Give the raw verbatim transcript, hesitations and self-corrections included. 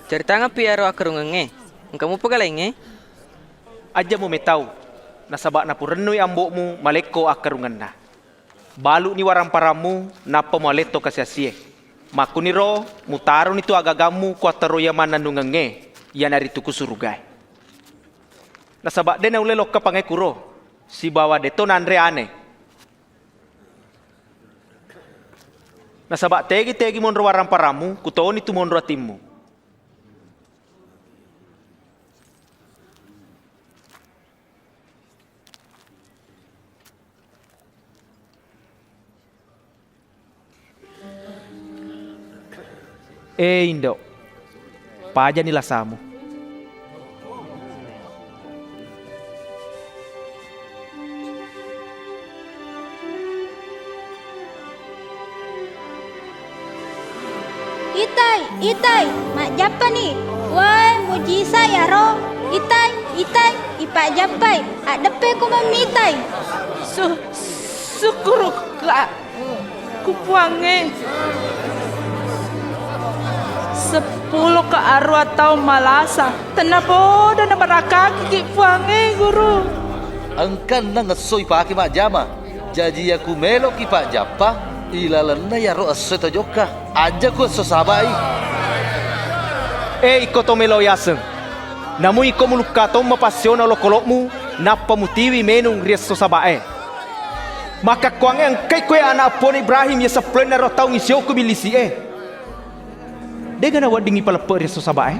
Caritangapi iyaro akkarungengngé, engka mupa galaingngé? Aja mumétau, nasaba napurennui ambo'mu malekko akkarungenna. Balu'ni waramparammu, nappa mualétto kasi-asié. Makkuniro mutaroni tu agagammu kuattaroi mannennungengngé, iyanaritu ku surugaé. Nasaba dé naullé lokka pangngé kuro, sibawa dé'to nanré ané. Nasaba tégi-tégi monro waramparammu, kutoni tu monro atimmu. Eh, Indo, pajani lasamu. Itai, itai, majjappani. Woi, mujisa yaro. Itai, itai, ipajjappai. Addeppe ku mammitai. Su-, sukkurukka. Ku Puangnge. Seppulo ka arua taung malasa, tennapodo nabarakakiki Puangnge, Guru. Engka enneng esso ipake majjama. Jaji, iya ku meloki pajjappa ilalenna iyaro esso tojokka. Aja ku esso sabai. Eh, iko to melo yaseng. Namu iko mulukka tomma passiona olokolo'mu, nappa mutiwi menung ri esso sabae. Makkakkuangnge engkai koe ana eppona Ibrahim iya seppuloenna ro taung isioku billisi'e. Dega naweddingngi paleppe ri esso sabae.